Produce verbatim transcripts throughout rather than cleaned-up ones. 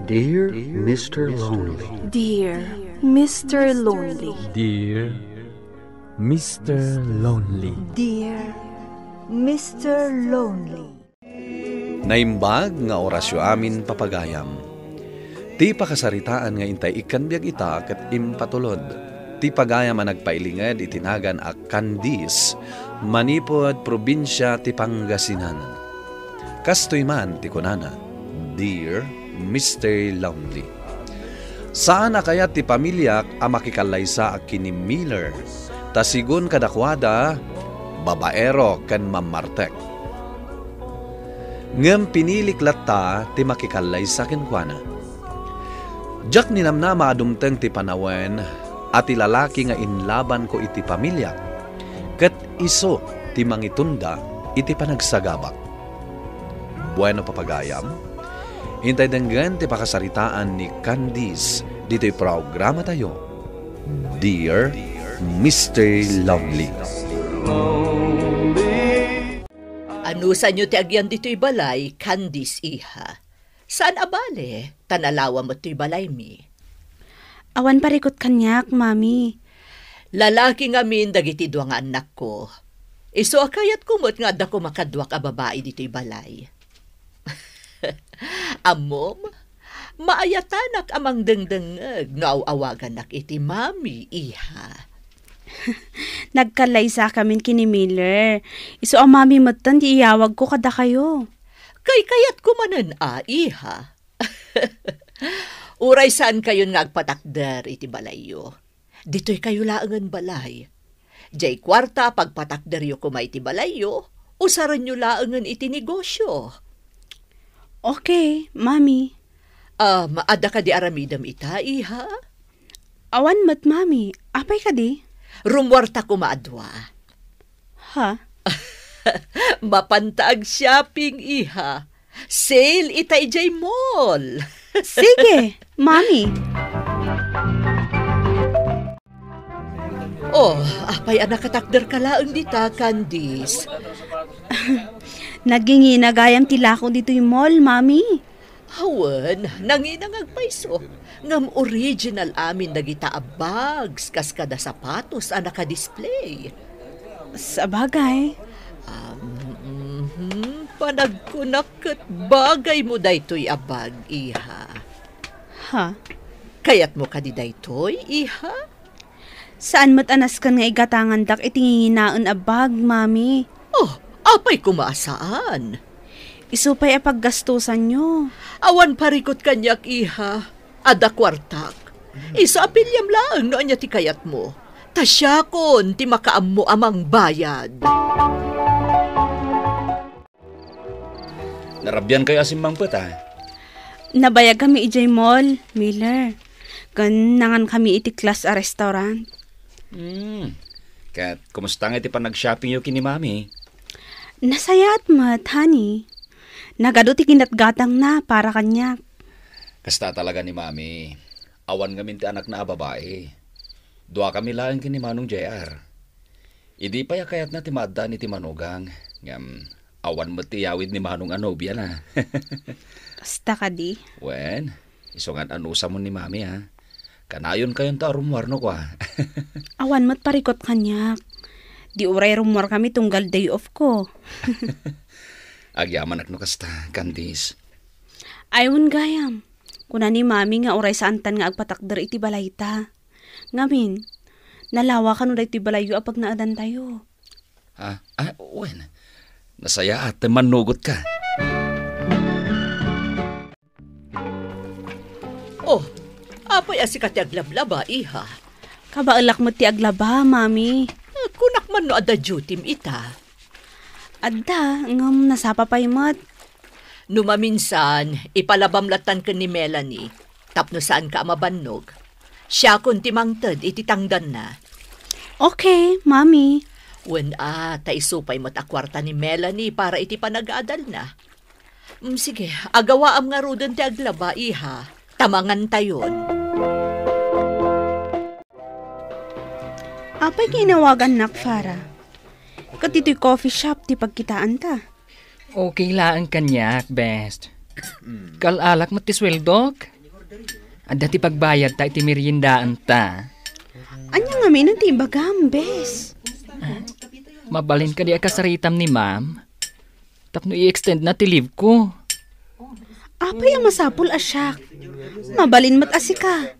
Dear Mister Lonely. Dear Mister Lonely. Dear Mister Lonely. Dear Mister Lonely. Naimbag nga orasyo amin, papagayam. Ti pakasaritaan nga intay ikkan biag ita ket impatulod. Ti pagayam a nagpailinged iti nagan a Candice, manipud probinsia ti Pangasinan. Kastoy man ti kunana, "Dear Mister Lonely, saan a kayat ti pamiliak a makikallaysaak ken ni Miller, ta sigun kadakuada, babaero ken mammartek. Ngem pinilik latta ti makikallaysa kenkuana. Diak ninamnama a dumteng ti panawen a ti lalaki nga inlabanko iti pamiliak, ket isu ti mangitunda iti panagsagabak." Bueno, papagayam, intay denggen ti pakasaritaan ni Candice ditoy programatayo, Dear Mister Lonely. Anusanyo ti agyan ditoy balay, Candice, iha? Saan a bale, ta nalawa met toy balaymi. Awan parikut kaniak, Mami. Lalaki ngamin dagiti dua nga annakko. Isu a kayatko met nga adda koma kaduak a babai ditoy balay. Ammom, maayatanak a mangdengdengngeg no aw-awagannak iti Mami, iha. Nagkallaysakamin ken ni Miller. Isu a Mami metten ti iyawagko kadakayo. Kaykayatko manen a, iha. Uray saankayon nga agpatakder iti balayyo, ditoykayo laengen balay. Diay kuarta a pagpatakderyo koma iti balayyo, usarenyo laengen iti negosio. Okay, Mami. Um, adda kadi aramidem ita, iha? Awan met, Mami. Apay kadi? Rummuarta koma a dua. Ha? Mapanta ag-shopping, iha. Sale ita idiay mall. Sige, Mami. Oh, apay a nakatakderka laeng dita, Candice? Nagingina gayam ti lako ditoy mall, Mami. Awan, nangina nga agpayso. Ngem original amin dagita a bags kas kada sapatos a nakadisplay. Sabagay. Um, mhm. Panagkunak ket bagaymo daytoy a bag, iha. Ha? Kayatmo kadi daytoy, iha? Saan met a nasken nga igatangandak iti nginginaen a bag, Mami. Oh, apay koma a saan? Isu pay a paggastosanyo. Awan parikut kaniak, iha. Adda kuartak. Isu a piliam laeng no ania ti kayatmo. Ta siakon ti makaammo a mangbayad. Narabiankayo a simmangpet, a? Nabayagkami idiay mall, Miller. Ken nangankami iti Class a restaurant. Hmm. Ket kumusta nga iti panag-shoppingyo ken ni Mami? Nasayaat met, honey. Nagadu ti ginatgatangna para kaniak. Kasta talaga ni Mami. Awan ngamin ti anakna a babai. Duakami laeng ken ni Manong J R. Idi pay a kayatna ti maaddaan iti manugang, ngem awan met ti iyawid ni Manong a nobiana. Kasta kadi? Wen, isu ngan anusam ni Mami, a. Kanayonkayon ta a rummuar no kua. Awan met parikut kaniak. Di uray rummuarkami tunggal day off ko. Agyamanak no kasta, Candice. Ay, wen gayam. Kuna ni Mami nga uray saantan nga agpatakder iti balayta. Ngamin, nalawa kano daytoy balayyo a pagnaedantayo. Ah, ah, wen. Nasayaat ta mannugotka. Oh, apay a sika ti aglablaba, iha? Kabaelak met ti aglaba, Mami. Eh, kunak man no adda dutym ita. Adda, ngem nasapa pay met. No maminsan, ipalabam lattan ken ni Melanie, tapno saanka a mabannog. Siakon ti mangted iti tangdanna. Okay, Mami. Wen a, ta isu pay met a kuarta ni Melanie para iti panag-adalna. Mm, sige, agawaam ngaruden ti aglaba, iha. Ta mangantayon. Apay nga inawagannak, Farah? Ket ditoy coffee shop ti pagkitaanta. Okay laeng kaniak, best. Kal-alak met ti sueldok? Adda ti pagbayadta iti meriendaanta. Ania ngamin ti ibagam, bes? Mabalin kadi a kasaritam ni ma'am? Tapno i-extend na ti leave ko. Apay a masapul a siak? Mabalin met a sika.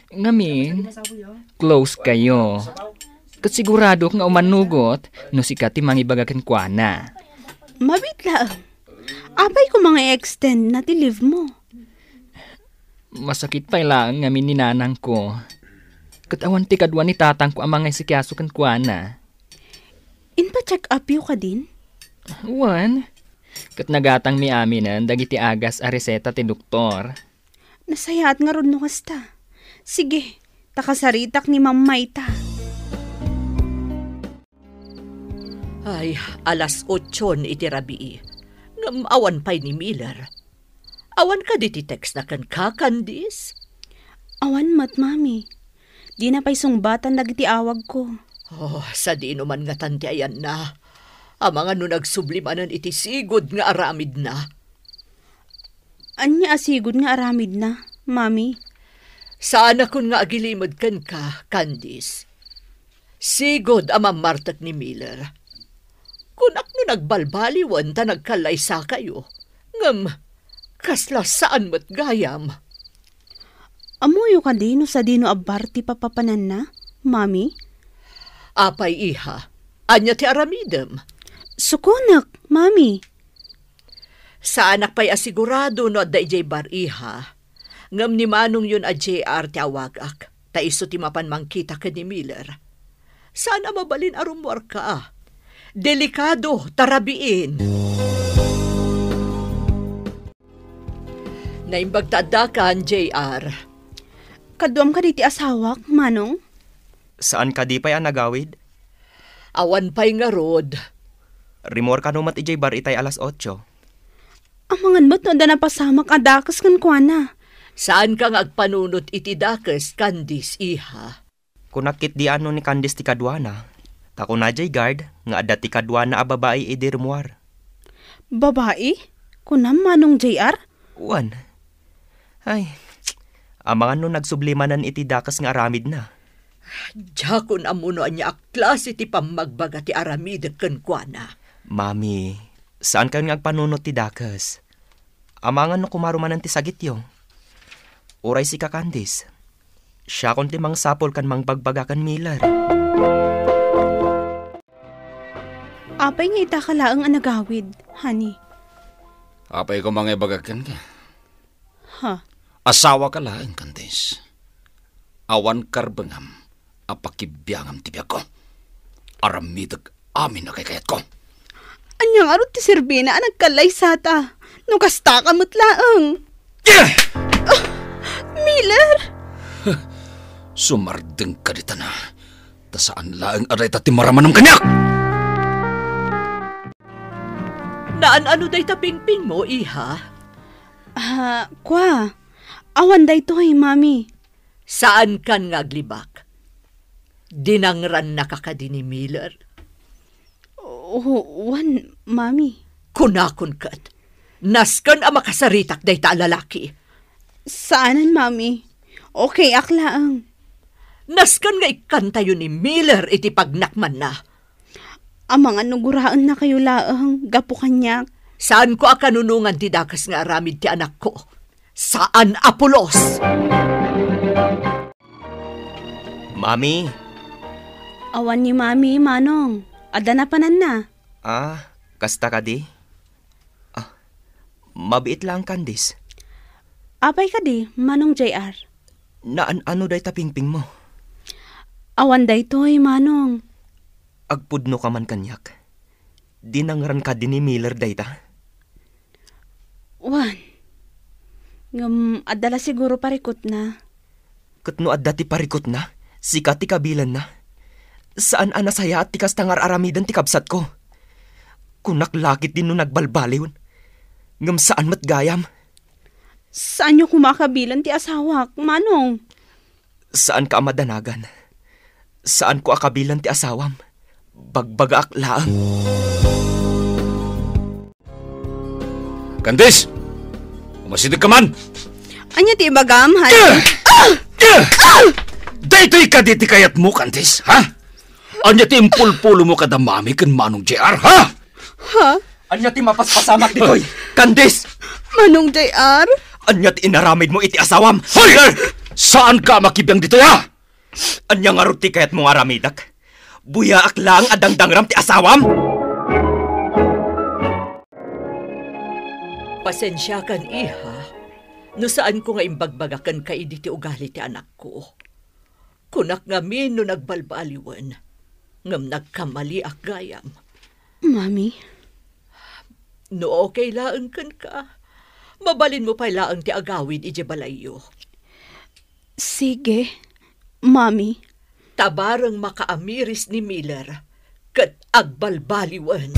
Ngamin, close kayo. Ket siguradok nga umanugot no sika ti mangibaga kenkuana. Mabiit laeng. Apay koma nga i-extend na ti leave mo? Masakit pay laeng ngamin ni nanangko. Ket awan ti kadua ni tatangko a mangisikaso kenkuana. Inpa-check up yo kadin? Wen. Ket nagatangmi aminen dagiti agas a reseta ti doktor. Nasayaat ngarud no kasta. Sige, ta kasaritak ni Ma'am mayta. Ay, alas otson iti rabii. Ngem awan pay ni Miller. Awan kadi ti text na kenka, Candice? Awan met, Mami. Dina pay sungbatan dagiti awagko. Oh, sadino man ngatan ti ayanna. Amangan no nagsubli manen iti sigud nga aramidna. Ania a sigud nga aramidna, Mami? Saanakon nga agilimed kenka, Candice. Sigud a mammartek ni Miller. Kunak no nagbalbaliwen ta nagkallaysakayo. Ngem, kasla saan met gayam. Ammoyo kadi no sadino a bar ti papapananna, Mami? Apay, iha, ania ti aramidem? Sukonek, Mami. Saanak pay a sigurado no adda idiay bar, iha. Ngem ni manongyon a J R ti awagak, ta isu ti mapan mangkita ken ni Miller. Saan a mabalin a rummuarka. Delikado ta rabiin. Naimbag ta addakan, J R. Kaduam kadi ti asawak, Manong? Saan kadi pay a nagawid? Awan pay ngarud. Rimmuar kano met idiay bar itay alas otso? Amangan met no adda napasamak a dakes kenkuana. Saanka nga agpanunot iti dakes, Candice, iha. Kunak ketdi a no ni Candice ti kaduana. Ta kuna jay guard nga adda ti kaduana a babai idi rimmuar. Babai? Kunam, Manong J R? Wen. Ay, amangan no nagsubli manen iti dakes nga aramidna. Diakon ammo no ania a klase ti pammagbaga ti aramidek kenkuana. Mami, saankayon nga agpanunot ti dakes. Amangan no kumaro manen ti sagityo. Uray sika, Candice. Siakon ti mangsapul ken mangbagbaga ken Miller. Apay nga itaka laeng a nagawid, honey? Apay koma nga ibagak kenka? Ha? Asawaka laeng, Candice. Awan karbengam a pakibiangam ti biagko. Aramidek amin a kaykayatko. Ania ngarud ti serbina a nagkallaysata? No kastaka met laeng. Ah! Miller! Sumardengka ditan, ta saan laeng a dayta ti maramanem kaniak! Naan-ano dayta pingpingmo, iha? Ah, kua. Awan daytoy, Mami. Saankan nga aglibak? Dinangrannaka kadi ni Miller? O, wen, Mami. Kunakon ket, nasken a makasaritak dayta a lalaki. Saanen, Mami. Okay ak laeng. Nasken nga ikkantayo ni Miller iti pagnakmanna. Amangan no guraennakayo laeng gapu kaniak. Saanko a kanunongan ti dakes nga aramid ti anakko. Saan a pulos! Mami! Awan ni Mami, Manong. Adda napananna. Ah, kasta kadi? Ah, mabiit laeng, Candice. Apay kadi, Manong J R? Naan-ano dayta pingpingmo? Awan daytoy, Manong. Agpudno ka man kaniak. Dinangran kadi ni Miller dayta? Wen. Ngem adda la siguro parikutna. Ket no adda ti parikutna, sika ti kabilanna. Saan a nasayaat ti kasta nga ar-aramiden ti kabsatko. Kunak la ketdi no nagbalbaliw. Ngem saan met gayam. Saanyo koma a kabilan ti asawak, Manong? Saanka a madanagan. Saanko a kabilan ti asawam. Bagbagaak laeng. Candice! Umasidegka man! Ania ti ibagam, honey? Daytoy kadi ti kayatmo, Candice, ha? Ania ti impulpulomo kada Mami ken Manong J R, ha? Ha? Ania ti mapaspasamak ditoy, Candice? Manong J R? Ania ti inaramidmo iti asawam? Hoy! Saanka a makibiang ditoy, ha? Ania ngarud ti kayatmo nga aramidek? Buyaak laeng a dangdangram ti asawam? Pasensiakan, iha, no saanko nga imbagbagakan ka idi ti ugali ti anakko. Kunak ngamin no nagbalbaliwen, ngem nagkamaliak gayam. Mami. No okay laeng kenka, mabalinmo pay laeng ti agawid idiay balayyo. Sige, Mami. Ta bareng makaamiris ni Miller ket agbalbaliwen.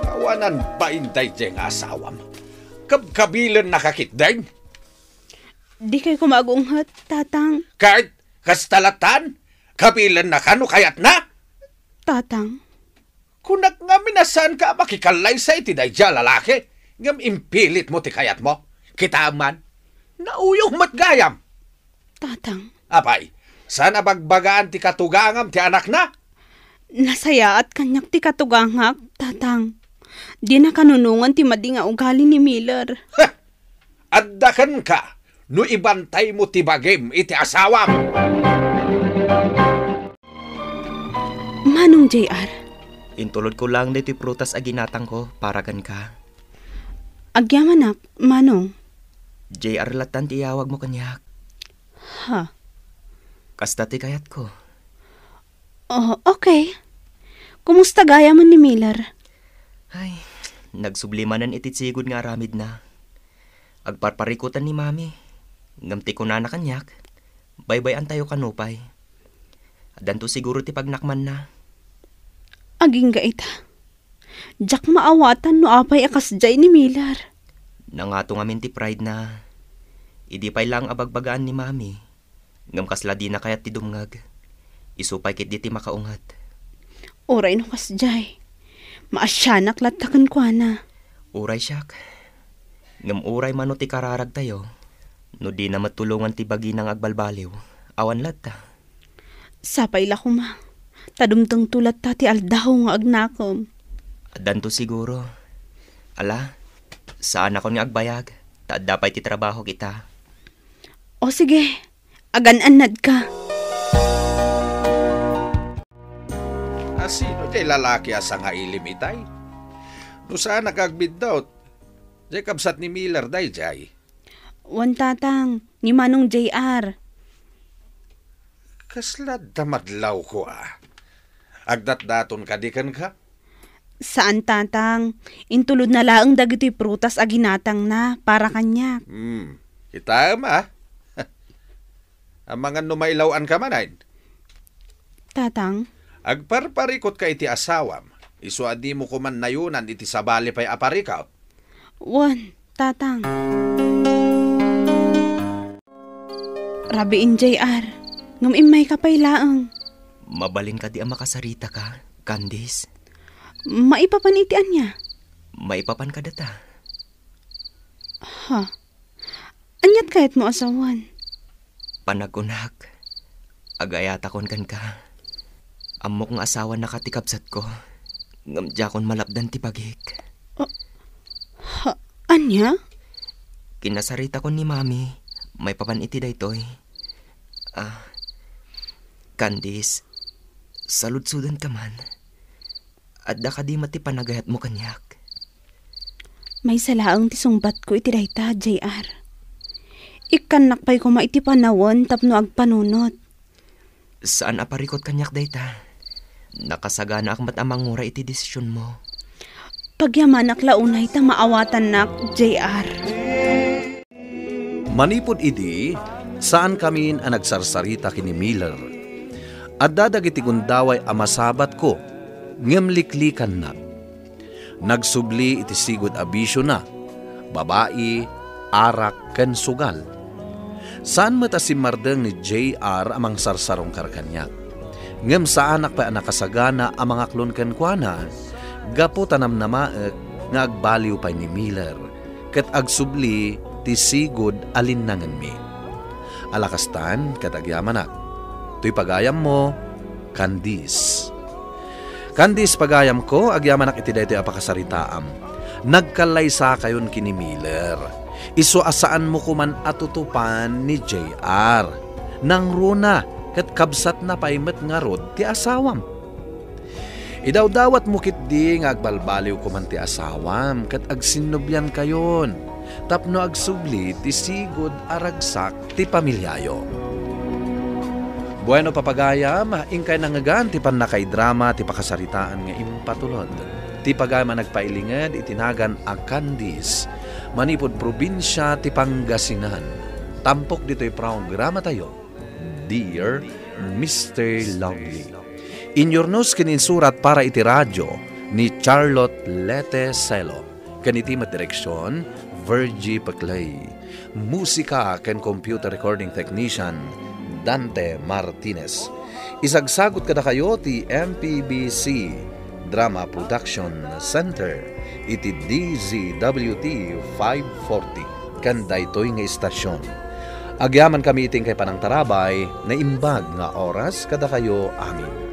Awanan bain daydiay nga asawam. Kabkabilennaka ketdin? Dikay koma agunghet, Tatang. Ket kasta lattan? Kabilennaka no kayatna? Tatang. Kunak ngamin a saanka a makikallaysa iti daydiay a lalaki, ngem impilitmo ti kayatmo. Kitaem man, nauyong met gayam. Tatang. Apay, saan a bagbagaan ti katugangam ti anakna? Nasayaat kaniak ti katugangak, Tatang. Dina kanunongan ti madi nga ugali ni Miller. Heh! Adda kenka no ibantaymo ti bagim iti asawam. Manong J R. Intulodko laeng daytoy prutas a ginatangko para kenka. Agyamanak, Manong. J R lattan ti iyawagmo kaniak. Ha? Kasta ti kayatko. Oh, okay. Kumusta gayam ni Miller? Ay, nagsubli manen iti sigud nga aramidna. Agparparikutan ni Mami. Ngem ti kunana kaniak, baybay-antayo kano pay. Addanto siguro ti pagnakmanna. Agingga ita. Diak maawatan no apay a kasdiay ni Miller. Nangato ngamin ti pride na. Idi pay laeng a bagbagaan ni Mami. Ngem kasla dina kayat ti dumngeg. Isu pay ketdi ti makaunget. Uray no kasdiay. Maasianak latta kenkuana. Uray siak. Ngem uray mano ti kararagtayo, no dina met tulongan ti bagina nga agbalbaliw, awan latta. Sapay la koma, ta dumtengto latta ti aldaw nga agnakem. Addanto siguro. Ala, saanakon nga agbayag, ta adda pay ti trabahok ita. O sige, agan-annadka. A, sino jay lalaki a sangailim itay? No saanak agbiddut, jay kabsat ni Miller dayjay. Wen, Tatang, ni Manong J R. Kasla adda madlawko, a? Agdatdaton kadi kenka? Saan, Tatang. Intulodna laeng dagitoy prutas a ginatangna para kaniak. Hmm, kitaem, a? Amangan no mailaw-anka manen. Tatang? Agparparikutka iti asawam, isu a dimo koman nayonan iti sabali pay a parikut. Wen, Tatang. Rabiin, J R. Ngem immayka pay laeng. Mabalin kadi a makasaritaka, Candice? Maipapan iti ania? Maipapan kadata. Ha? Aniat kayatmo a sawen? Panagkunak, agayatakon kenka. Ammok nga asawanaka ti kabsatko, ngem diakon malapdan ti bagik. Ah, ha, ania? Kinasaritakon ni Mami, maipapan iti daytoy. Ah, Candice, saludsodanka man. Adda kadi met ti panagayatmo kaniak? Maysa laeng ti sungbatko iti dayta, J R. Ikkannak pay koma iti panawen tapno agpanunot. Saan a parikut kaniak dayta. Nakasaganaak met a manguray iti desisionmo. Pagyamanak la unay ta maawatannak, J R. Manipud idi, saankamin a nagsarsarita ken ni Miller. Adda dagiti gundaway a masabatko, ngem liklikannak. Nagsubli iti sigud a bisiona, babai, arak, ken sugal. Saan met a simmardeng ni J R a mangsarsarungkar kaniak. Ngem saanak pay a nakasagana a mangaklon kenkuana, gapu ta namnamaek nga agbaliw pay ni Miller, ket agsubli ti sigud a linnangenmi. Ala kastan, ket agyamanak. Toy pagayammo, Candice. Candice, pagayamko, agyamanak iti daytoy a pakasaritaam. Nagkallaysakayon ken ni Miller. Isu a saanmo koman a tutupan ni J R. Nangruna, ket kabsatna pay met ngarud ti asawam. Idawdawatmo ketdi nga agbalbaliw koman ti asawam ket agsinnubliankayon tapno agsubli ti sigud a ragsak ti pamiliayo. Bueno, papagayam, inkay nangngegan ti pannakaidrama ti pakasaritaan nga impatulod ti pagayam a nagpailinged iti nagan a Candice manipud probinsia ti Pangasinan. Tampok ditoy programatayo, Dear Mister Lovely. Inyurnos ken insurat para iti radio ni Charlotte Lete Celo, ken iti met direksion, Virgie Peclay. Musika ken computer recording technician, Dante Martinez. Isagsagut kadakayo ti M P B C Drama Production Center iti D Z W T five forty ken daytoy nga istasyon. Agyamankami iti inkay panangtarabay, naimbag nga oras kadakayo amin.